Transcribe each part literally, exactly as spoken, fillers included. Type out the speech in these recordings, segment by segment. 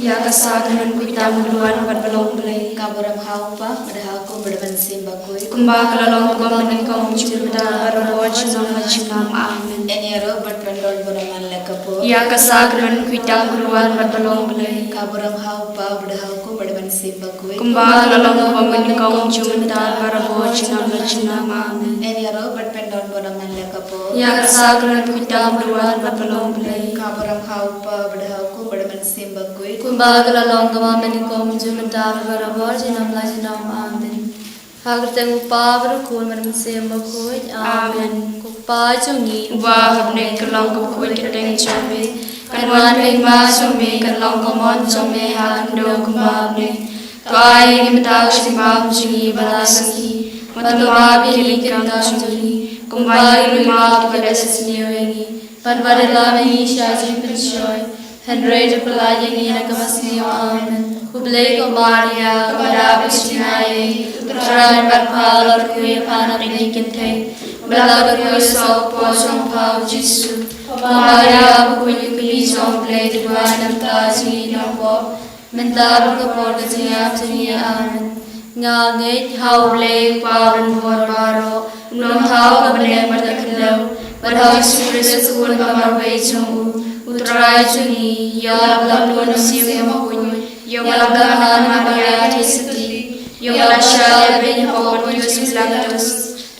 Ïa ka sak mynta kaba khuid tam, ba duwan bad ba long Blei. Ka burom ha u Kpa bad ha u Khun bad ha u Mynsiem Bakhuid. Kumba ka la long kaba mynnyngkong, mynta bad barabor, junom la junom. Amen. Ïa ka sak mynta kaba khuid tam, ba duwan bad ba long Blei. Ka burom ha u Kpa bad ha u Khun bad ha u Mynsiem Bakhuid. Kumba ka la long kaba mynnyngkong, mynta bad barabor, junom la junom. Amen. Ïa ka sak mynta kaba khuid tam, ba duwan bad ba long Blei. Ka burom ha u Kpa bad ha u Khun bad ha u Mynsiem Bakhuid. Kumba ka la long kaba mynnyngkong, mynta bad barabor, junom la junom. Amen. Ha ka kyrteng u Kpa bad u Khun bad u Mynsiem Bakhuid. Amen. Ko Kpa jong ngi uba ha bneng, kan long ka kyrteng jong me. Kan wan ka hima jong me, kan long ka mon jong me ha khyndew kumba ha bneng. To ai ïa ngi mynta ka jingbam jong ngi ba la shisha. Bad to map ïa ki ryngkat jong ngi kumba ngi ruh ngi map ïa kiba la shisha ïa ngi. Bad wat ïalam ïa ngi sha ka jingpynshoi, hynrei to pyllait ïa ngi na kaba sniew. Amen. Khublei ko Maria, kaba dap ka jingaiei, U Trai u don bad pha, la lait ruh ïa pha na pdeng ki kynthei, bad la lait ruh ïa u saw jong pha u Jisu. Ko Maria, kaba khuid, ka kmie jong U Blei, to duwai namar kata ka jingim, ngi ki nongpop, mynta bad ha ka por ka jingïap jong ngi. Amen. Nga ngeit ha U Blei Kpa Uba Bymjukut baroh, U Nongthaw ka bneng bad ka khyndew, bad ha U Jisu Khrist U Khun ba marwei jong U, U Trai jong ngi, ïa uba la pynlong na u Mynsiem Bakhuid, ïa uba la kha na ka Maria Theisotti, ïa uba la shah ïa ka beiñ ha u Pontius Pilatus,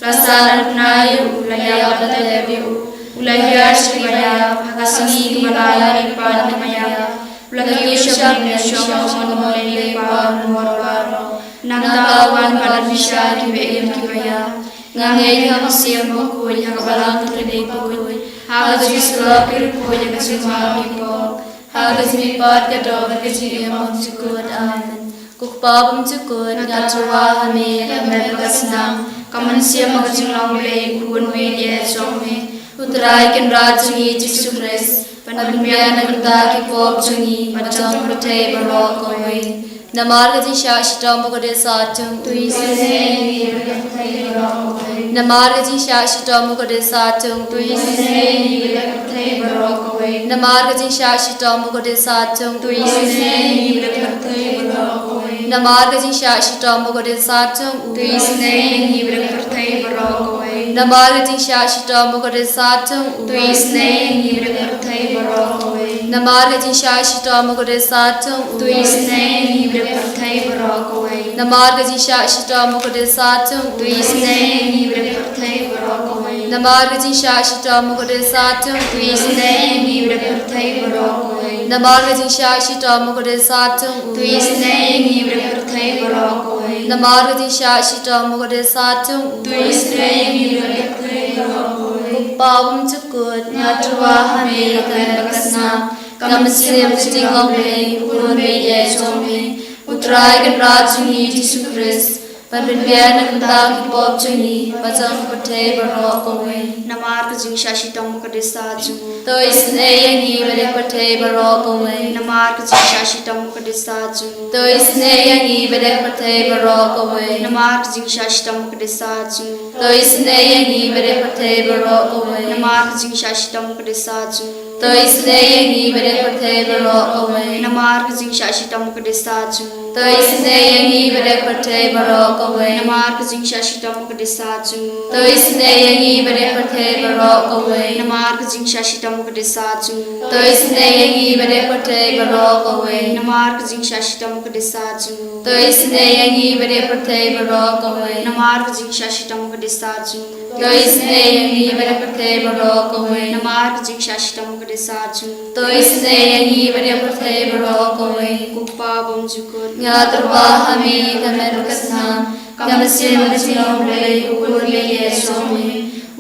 la sah, la pynïar ïa U, la ïap, la tep ïa U, U la hiar sha kiba ïap, ha ka sngi kaba lai, U la leit pat na ka bynta, U la kiew sha bneng, U la shong ha ka hynmen U Blei Kpa Uba Bymjukut baroh. Nangta U wan ban pynshai ïa kiba im kiba ïap. Nga ngeit ha U Mynsiem Bakhuid, ha ka Balang Katholik bakhuid, ha ka jingïasyllok ki riewkhuid, ha ka jingmap ki pop, ha ka jingmihpat ka doh bad ka jingim bymjukut. Amen. Ko Kpa Bymjukut, nga tyrwa ha Me ïa ka met bad ka snam, ka mynsiem bad ka jinglong Blei, U Khun Baieit jong Me, U Trai Kynrad jong ngi Jisu Khrist, ban pynbiang na ka bynta ki pop jong ngi bad jong ka pyrthei baroh kawei. Namar ka jingshah shitom bad ka dohnud jong U. To isynei ïa ngi bad ïa ka pyrthei baroh kawei. Namar ka jingshah shitom bad ka dohnud jong U. To isynei ïa ngi bad ïa ka pyrthei baroh kawei. Namar ka jingshah shitom bad ka dohnud jong U. To isynei ïa ngi bad ïa ka pyrthei baroh kawei. Namar ka jingshah shitom bad ka dohnud jong U. To isynei ïa ngi bad ïa ka pyrthei baroh kawei. Namar ka jingshah shitom bad ka dohnud jong U. To isynei ïa ngi bad ïa ka pyrthei baroh kawei. Namar ka jingshah shitom bad ka dohnud jong U. To isynei ïa ngi bad ïa ka pyrthei baroh kawei. Namar ka jingshah shitom bad ka dohnud jong U. To isynei ïa ngi bad ïa ka pyrthei baroh kawei. Namar ka jingshah shitom bad ka dohnud jong U. To isynei ïa ngi bad ïa ka pyrthei baroh kawei. Namar ka jingshah shitom bad ka dohnud jong U. To isynei ïa ngi bad ïa ka pyrthei baroh kawei. Namar ka jingshah shitom bad ka dohnud jong U. To isynei ïa ngi bad ïa ka pyrthei baroh kawei. Ko Kpa Bymjukut, nga tyrwa ha Me ïa ka met bad ka snam, ka mynsiem bad ka jinglong Blei, U Khun Baieit jong Me, U Trai Kynrad jong ngi Jisu Khrist, ban pynbiang na ka bynta ki pop jong ngi bad jong ka pyrthei baroh kawei. Namar ka jingshah shitom bad ka dohnud jong U. To isynei ïa ngi bad ïa ka pyrthei baroh kawei. Namar ka jingshah shitom bad ka dohnud jong U. To isynei ïa ngi bad ïa ka pyrthei baroh kawei. Namar ka jingshah shitom bad ka dohnud jong U. To isynei ïa ngi bad ïa ka pyrthei baroh kawei. Namar ka jingshah shitom bad ka dohnud jong U. To isynei ïa ngi bad ïa ka pyrthei baroh kawei. Namar ka jingshah shitom bad ka dohnud jong U. To isynei ïa ngi bad ïa ka pyrthei baroh kawei. Namar ka jingshah shitom bad ka dohnud jong U. To isynei ïa ngi bad ïa ka pyrthei baroh kawei. Namar ka jingshah shitom bad ka dohnud jong U. To isynei ïa ngi bad ïa ka pyrthei baroh kawei. Namar ka jingshah shitom bad ka dohnud jong U. To isynei ïa ngi bad ïa ka pyrthei baroh kawei. Namar ka jingshah shitom bad ka dohnud jong U. To isynei ïa ngi bad ïa ka pyrthei baroh kawei. Namar ka jingshah shitom bad ka dohnud jong U. To isynei ïa ngi bad ïa ka pyrthei baroh kawei. Ko Kpa Bymjukut, nga tyrwa ha Me ïa ka met bad ka snam, ka mynsiem bad ka jinglong Blei, U Khun Baieit jong Me,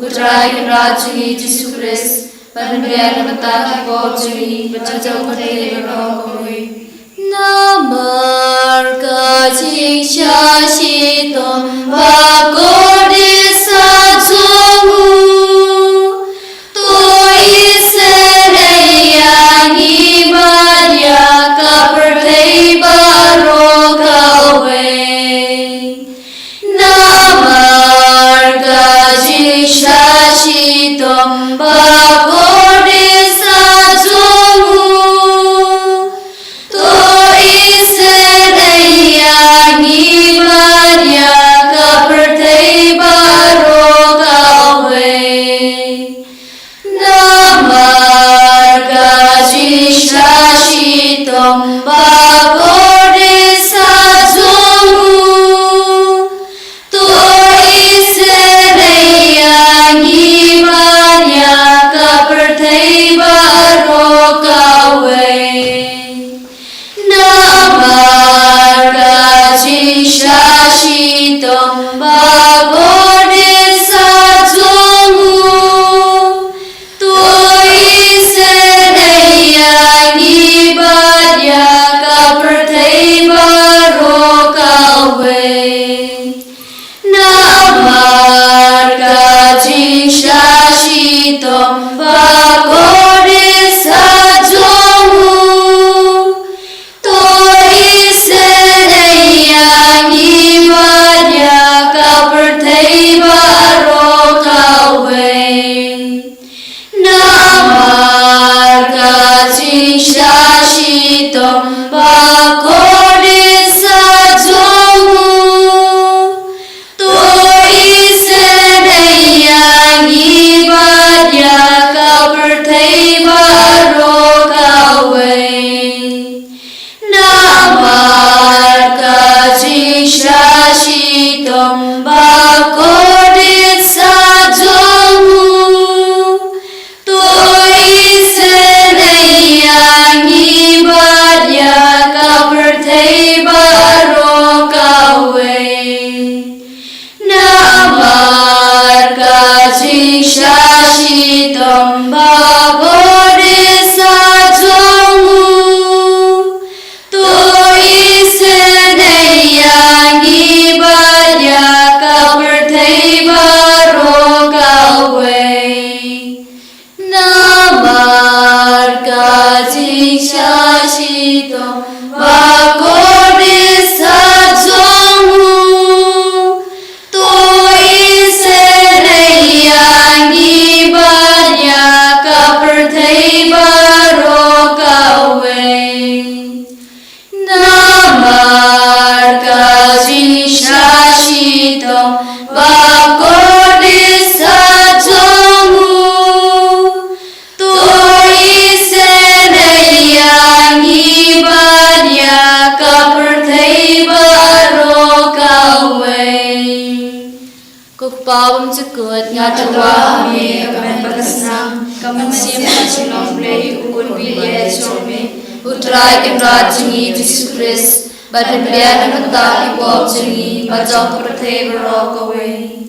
U Trai Kynrad jong ngi Jisu Khrist, ban pynbiang na ka bynta ki pop jong ngi bad jong ka pyrthei baroh kawei. Namar ka jingshah shitom bad ka dohnud jong U. To isynei ïa ngi bad ïa ka pyrthei baroh kawei. Namar ka jingshah shitom bad ka dohnud jong U. Shitom ba kordit sha jong u. To isynei ïa ngi bad ïa ka pyrthei baroh kawei. Namar ka jingshah shitom ba kordit sha jong u. To isynei ïa ngi bad ïa ka pyrthei baroh kawei. Namar ka jingshah shitom ba kordit sha jong u. To isynei ïa ngi bad ïa ka pyrthei baroh kawei. Namar ka jingshah shitom ba kordit sha jong u. To isynei ïa ngi bad ïa ka pyrthei baroh kawei. Namar ka jingshah shitom ba kordit sha jong u. To isynei ïa ngi bad ïa ka pyrthei baroh kawei. Namar ka jingshah shitom ba kordit sha jong u. To isynei ïa ngi bad ïa ka pyrthei baroh kawei. Namar ka jingshah shitom ba kordit sha jong u. To isynei ïa ngi bad ïa ka pyrthei baroh kawei. Ko Kpa bymjukut, nga tyrwa ha me ba men bakla snam, ka mynsiem ka jinglong Blei u Khun baieit jong me, U Trai Kynrad jong ngi Jisu Khrist, ban pynbiang na ka bynta ki pop jong ngi bad jong ka pyrthei baroh kawei.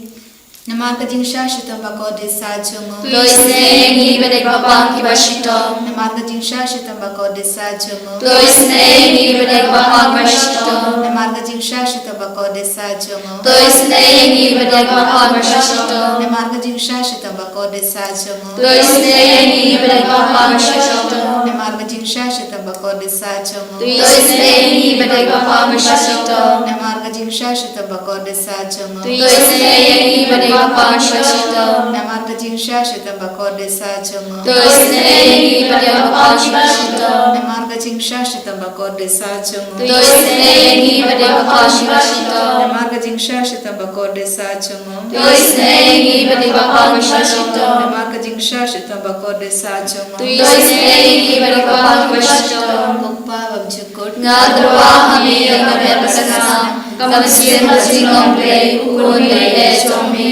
Namar ka jingshah shitom ba kordit sha jong u. To isynei ïa ngi ba dei ki bapang kiba shitom. Namar ka jingshah shitom ba kordit sha jong u. To isynei ïa ngi ba dei ki bapang kiba shitom. Namar ka jingshah shitom ba kordit sha jong u. To isynei ïa ngi ba dei ki bapang kiba shitom. Namar ka jingshah shitom ba kordit sha jong u. To isynei ïa ngi ba dei ki bapang kiba shitom. Namar ka jingshah shitom ba kordit sha jong u. To isynei ïa ngi ba dei ki bapang kiba shitom. Namar ka jingshah shitom ba kordit sha jong u. To isynei ïa ngi ba dei ki bapang kiba shitom. Namar ka jingshah shitom ba kordit sha jong u. To isynei ïa ngi ba dei ki bapang kiba shitom. Namar ka jingshah shitom ba kordit sha jong u. To isynei ïa ngi ba dei ki bapang kiba shitom. Namar ka jingshah shitom ba kordit sha jong u. To isynei ïa ngi ba dei ki bapang kiba shitom. Namar ka jingshah shitom ba kordit sha jong u. To isynei ïa ngi ba dei ki bapang kiba shitom. Ko Kpa bymjukut, nga tyrwa ha me ba men bakla snam, ka mynsiem ka jinglong Blei u Khun baieit jong me,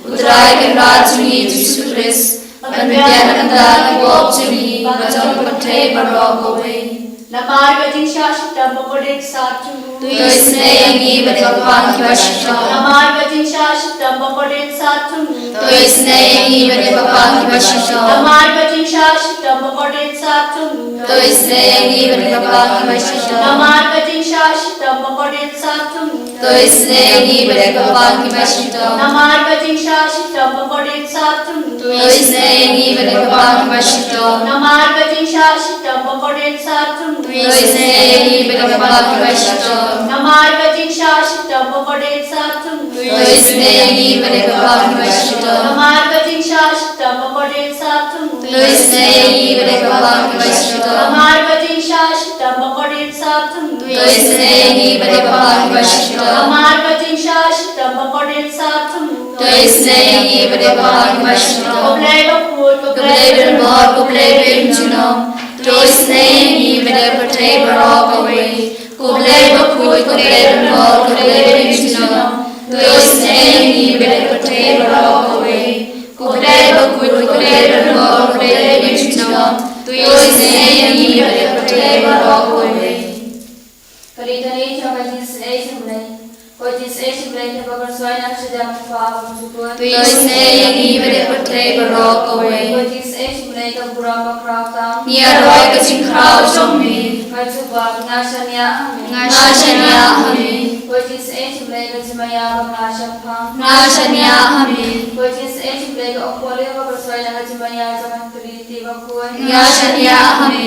U Trai Kynrad jong ngi Jisu Khrist, ban pynbiang na ka bynta ki pop jong ngi bad jong ka pyrthei baroh kawei. Namar ka jingshah shitom ba kordit sha jong u. To isynei ïa ngi ba dei ki bapang kiba shitom. Namar ka jingshah shitom ba kordit sha jong u. To isynei ïa ngi ba dei ki bapang kiba shitom. Namar ka jingshah shitom ba kordit sha jong u. To isynei ïa ngi ba dei ki bapang kiba shitom. Namar ka jingshah shitom ba kordit sha jong u. To isynei ïa ngi ba dei ki bapang kiba shitom. Namar ka jingshah shitom ba kordit sha jong u. To isynei ïa ngi ba dei ki bapang kiba shitom. Namar ka jingshah shitom ba kordit sha jong u. To isynei ïa ngi ba dei ki bapang kiba shitom. Namar ka jingshah shitom ba kordit sha jong u. To isynei ïa ngi ba dei ki bapang kiba shitom. Namar ka jingshah shitom ba kordit sha jong u. To isynei ïa ngi ba dei ki bapang kiba shitom. Namar ka jingshah shitom ba kordit sha jong u. To isynei ïa ngi ba dei ki bapang kiba shitom. Namar ka jingshah shitom ba kordit sha jong u. To isynei ïa ngi ba dei ki bapang kiba shitom. Ko Blei bakhuid, ko Blei badonbor, ko Blei baïaid junom. To isynei ïa ngi bad ïa ka pyrthei baroh kawei. Ko Blei bakhuid, ko Blei badonbor, ko Blei baïaid junom. To isynei ïa ngi bad ïa ka pyrthei baroh kawei. Ko Blei bakhuid, ko Blei badonbor, ko Blei baïaid junom. To isynei ïa ngi bad ïa ka pyrthei baroh kawei. Ka dei ka dei jong ka jingsnei jong U Blei. Ko jingsnei jong U Blei. Pyrshoi na ka shitom u Kpa ba mynsukut. To isynei ïa ngi bad ïa ka pyrthei baroh kawei. Ko Jisu eh Trai Blei ka burom bakhraw tam. Ngi ïaroh ïa ka jingkhraw jong me. Nga jubab, nga shaniah ha me. Nga shaniah ha me. Ko Jisu eh Trai Blei ka jingmaïa ba nga shemphang. Nga shaniah ha me. Ko Jisu eh Trai Blei ka ong Paul ïa ka pyrshoi na ka jingmaïa jong ka Trinity bakhuid. Nga shaniah ha me.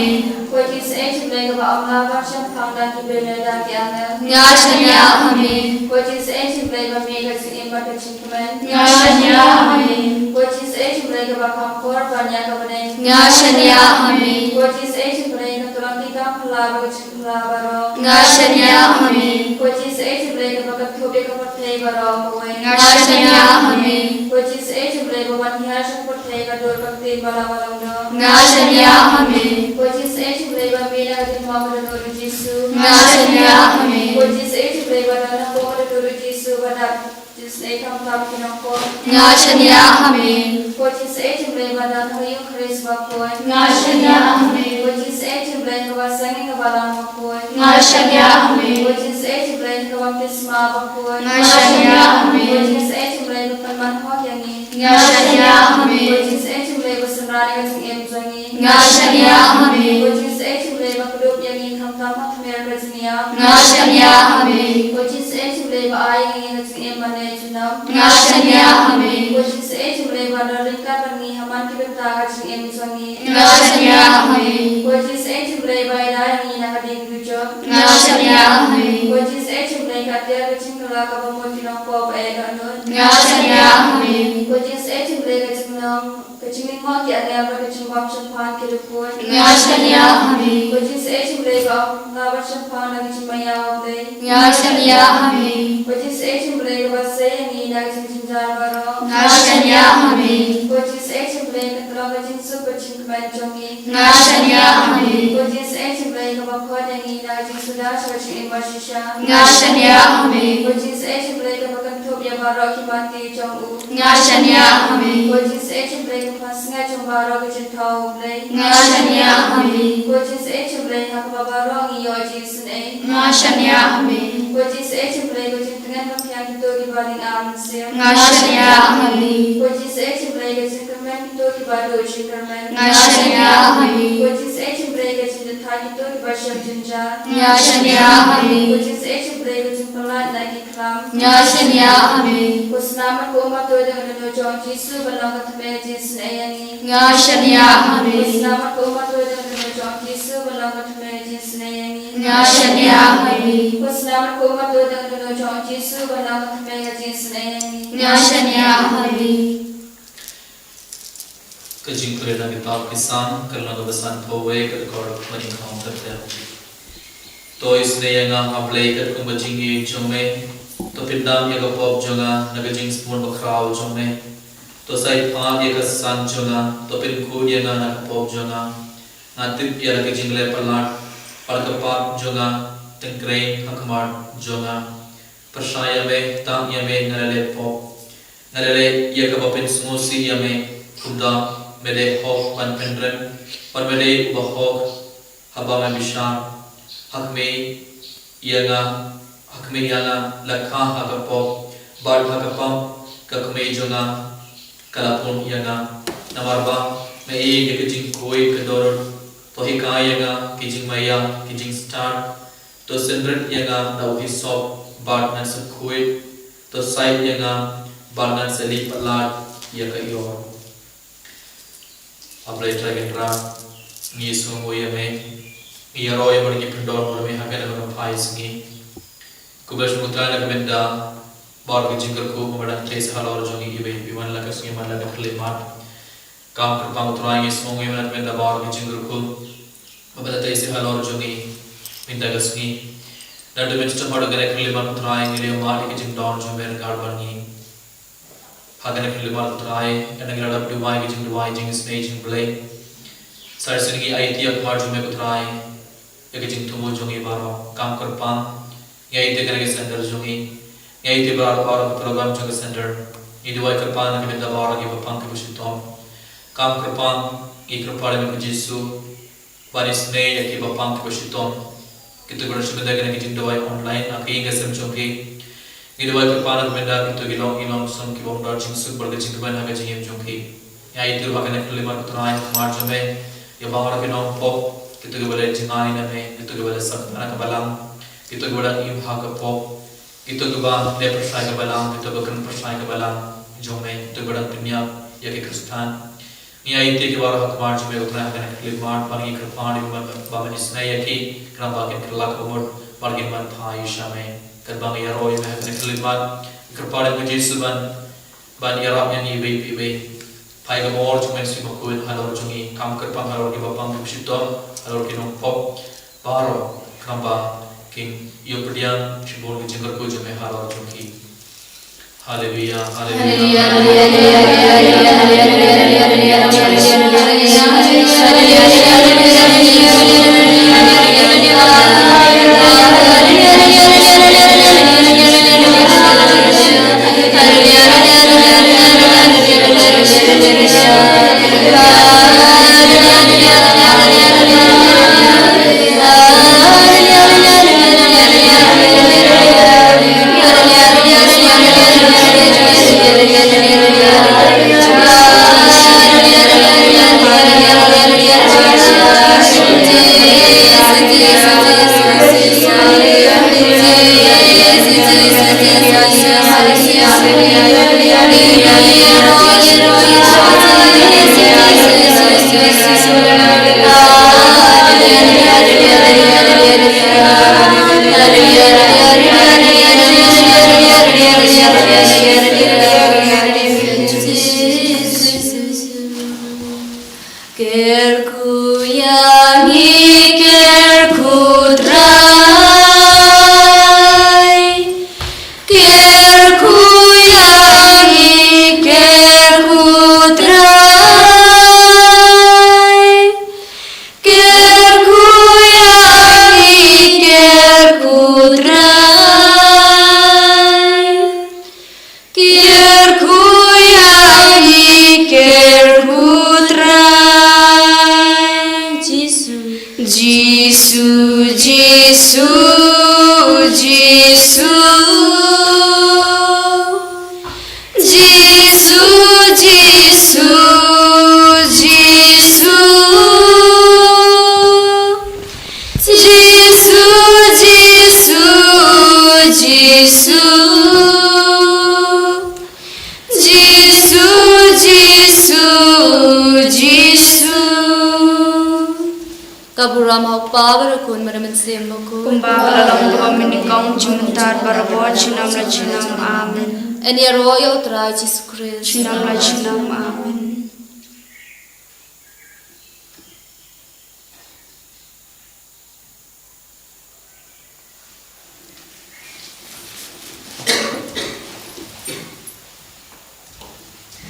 Ko Jisu eh Trai Blei kaba ym lah ban shemphang da ki briew ne da ki angel. Nga shaniah ha me. Ko Jisu eh Trai Blei ba mih ka jingim bad ka jingkmen. Nga shaniah ha me. Ko Jisu eh Trai Blei kaba kham kor ban ïa ka bneng. Nga shaniah ha me. Ko Jisu eh Trai Blei ka tyrang ki kam phylla bad ka jingphylla baroh. Nga shaniah ha me. Ko Jisu eh Trai Blei kaba kynthup ïa ka pyrthei baroh kawei. Nga shaniah ha me. Ko Jisu eh Trai Blei ba wan hiar sha ka pyrthei ka dur ka ktien ba la ba lyngdoh. Nga shaniah ha me. Ko Jisu eh Trai Blei ba mih na ka jingmong ka dohnud u Jisu. Nga shaniah ha me. Ko Jisu eh Trai Blei ba don hapoh ka dohnud u Jisu ba dap jingïaseng khamtam ki nongpop. Nga shaniah ha me. Ko Jisu eh Trai Blei ba don ha ka ïing Khrist bakhuid. Nga shaniah ha me. Ko Jisu eh Trai Blei kaba seng ïa ka balang bakhuid. Nga shaniah ha me. Ko Jisu eh Trai Blei kaba baptisma bakhuid. Nga shaniah ha me. Ko Jisu eh Trai Blei ba pynman hok ïa ngi. Nga shaniah ha me. Ko Jisu eh Trai Blei ba synran ïa ka jingim jong ngi. Nga shaniah ha me. Ko Jisu eh Trai Blei ba kdup ïa ngi khamtam ha khmer ka jingïap. Nga shaniah ha me. Ko Jisu eh Trai Blei ba ai ïa ngi ka jingim ban ïeit junom. Nga shaniah ha me. Ko Jisu eh Trai Blei ba don ryngkat bad ngi ha man ki bynta ka jingim jong ngi. Nga shaniah ha me. Ko Jisu eh Trai Blei ba ïada ïa ngi na ka diengdujok. Nga shaniah ha me. Ko Jisu eh Trai Blei ka tiar ka jingkylla kaba mut ki nongpop eh dohnud. Nga shaniah ha me. Ko Jisu eh Trai Blei ka jinglong ka jinglyngngoh ki angel bad ka jingbym shemphang ki dkhot. Nga shaniah ha me. Ko Jisu eh Trai Blei ba ym lah ban shemphang na ka jingmaïa U Blei. Nga shaniah ha me. Ko Jisu eh Trai Blei kaba sei ïa ngi na ka jingjynjar baroh. Nga shaniah ha me. Ko Jisu eh Trai Blei ka tyrang ka jingsuk ka jingkmen jong ngi. Nga shaniah ha me. Ko Jisu eh Trai Blei kaba khot ïa ngi na ka jingsuda sha ka jingim bashisha. Nga shaniah ha me. Ko Jisu eh Trai Blei kaba kynthup ïa baroh ki mati jong u. Nga shaniah ha me. Ko Jisu eh Trai Blei ka pansngiat jong baroh ka jingthaw U Blei. Nga shaniah ha me. Ko Jisu eh Trai Blei ha kaba baroh ngi ïoh jingsnei. Nga shaniah ha me. Ko Jisu eh Trai Blei ka jingtngen ban thiang kito kiba ring ar mynsiem. Nga shaniah ha me. Ko Jisu eh Trai Blei ka jingkyrmen kito kiba duh jingkyrmen. Nga shaniah ha me. Ko Jisu eh Trai Blei ka jingdon thait kito kiba shem jynjar. Nga shaniah ha me. Ko Jisu eh Trai Blei ka jingpynlait na ki Nga shaniah ha me. Ko snam bad ko ummat to dang dano jong Jisu ban long ka thymmei ka jingisynei ïa ngi. Nga shaniah ha me. Ko snam bad ko ummat to dang dano jong Jisu ban long ka thymmei ka jingisynei ïa ngi. Nga shaniah ha me. Ko snam bad ko ummat to dang dano jong Jisu ban long ka thymmei ka jingisynei ïa ngi. Nga shaniah ha me. Ka jingkren na ka kitab Ki Salm, ka lynnong kaba sanphew wei, ka dkhot kaba nyngkong ter ter. To isynei ïa nga, A Blei, katkum ka jingïeit jong me. To pyndam ïa ka pop jong nga na ka jingsbun bakhraw jong me. To sa ïeit phah ïa ka san jong nga. To pynkhuid ïa nga na ka pop jong nga. Nga tip ïa la ka jingleh palat bad ka pap jong nga, tyngkrein ha khmat jong nga. Pyrshah ïa me, tang ïa me, nga la leh pop. Nga la leh ïa kaba pynsngewsih ïa me. Kumta me dei hok ban pynrem, bad me dei uba hok haba me bishar. Ha khmih ïa nga, ha khmih ïa nga la kha ha ka pop, bad ha ka pap ka kmie jong nga ka la pun ïa nga. Namar ba me ïeit ïa ka jingkhuid ka dohnud. To hikai ïa nga ki jingmaïa ki jingstad. To synrit ïa nga da u hisop bad ngan sa khuid. To sait ïa nga bad ngan sa lih palat ïa ka ior. A Blei Trai Kynrad, ngi sngewnguh ïa me. Ngi ïaroh ïa me ngi pyndonkam ïa me ha kane ka phai sngi. Khublei shibun Trai na ka bynta baroh ki jingkyrkhu ba me dang trei halor jong ngi iwei pa iwei, man la ka sngi man la ka khyllipmat. Kam kyrpang Trai, ngi sngewnguh ïa me na ka bynta baroh ki jingkyrkhu ba me dang trei halor jong ngi mynta ka sngi. Naduh mynstep haduh kane ka khyllipmat Trai, ngi la ïohmad ïa ka jingdon jong me ryngkat bad ngi. Ha kane ka khyllipmat Trai, ngi la dap duwai ka jingduwai jingisynei jong U Blei. Sa shisien ngi aiti ïa ka khmat jong me Trai, ïa ka jingthmu jong ngi baroh. Kam kyrpang, ngi aiti ïa kane ka center jong ngi. Ngi aiti ïa baroh baroh ka program jong ka center. Ngi duwai kyrpang na ka bynta baroh kiba pang kiba shitom. Kam kyrpang, ngi kyrpad ïa me ko Jisu ban isynei ïa kiba pang kiba shitom. Kito kiba don sha bynta kane ka jingduwai online ha ka ïing ka sem jong ki. Ngi duwai kyrpad na ka bynta kito ki long ki nongseng ki bym don jingsuk bad ka jingkmen ha ka jingim jong ki. Ngi aiti ruh ha kane ka khyllipmat, ko Trai, ha khmat jong me, ïa baroh ki nongpop, kito kiba leit jngai na me, kito kiba leit sah na ka balang, kito kiba dang im ha ka pop, kito kiba leit pyrshah ka balang, kito kiba kren pyrshah ka balang jong me, kito kiba dang pynïap ïa ki Khristan. Ngi aiti ki baroh ha khmat jong me, ko Trai, ha kane ka khyllipmat, bad ngi kyrpad ïa me ba men isynei ïa ki, khnang ba kin kylla ka bamut bad kin wan phai sha me. Katba ngi ïaroh ïa me ha kane ka khyllipmat, ngi kyrpad ïa me, ko Jisu, ban, ban ïarap ïa ngi iwei pa iwei. Phai ka bor jong me, Mynsiem Bakhuid, halor jong ngi, kam kyrpang halor kiba pang, kiba shitom, halor ki nongpop baroh, khnang ba kin ïoh pdiang shibun ka jingkyrkhu jong me halor jong ki. Haleluya, haleluya. Kyrkhu ïa ngi, kyrkhu Trai. Kyrkhu ïa ngi, kyrkhu Trai. Kyrkhu ïa ngi, kyrkhu Trai. Kyrkhu ïa ngi, kyrkhu Trai. Jisu. Jisu, Jisu, Jisu. Jisu, Jisu, Jisu. Jisu, Jisu, Jisu. Jisu, Jisu, Jisu. Ka burom ha u Kpa bad u Khun bad u Mynsiem Bakhuid. Kumba ka la long, kumba mynnyngkong, mynta bad barabor, junom la junom. Amen. Ngin ïaroh ïa u Trai Jisu Khrist. Junom la junom. Amen.